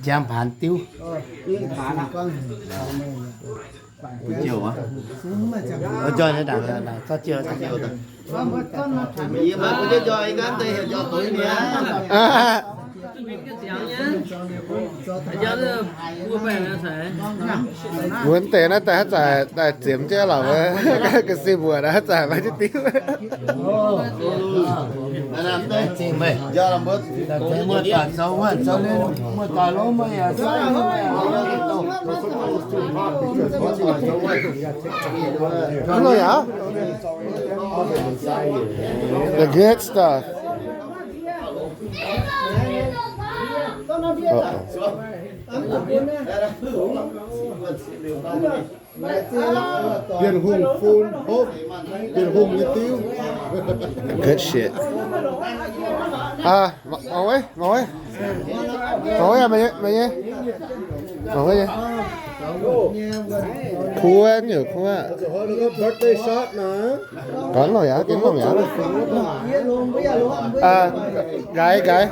Njang paanx diuv. Njoi, wuonx deix naaiv daaih haaix zanc daaih ziemx jienv lorqc, ga'sie mbuoqc naaiv haaix zanc maaih jienv diuv. Muoz-doic zoux wuonh zoux ninh, muoz-doic longx meih yaac zoux. Hnangv nor yaac, the good stuff. Bienh Hungh fun hopv Bienh Hungh nyei diuv. Good shit. Aa, mangc, mangc wuov, mangc wuov. Mangc wuov, meih nyei, meih nyei. Mangc wuov nyei. Kuov nyei, kuov. Birthday shot naaiv. Gorngv longc yaac, gorngv longc yaac. Aa, nqaix, nqaix.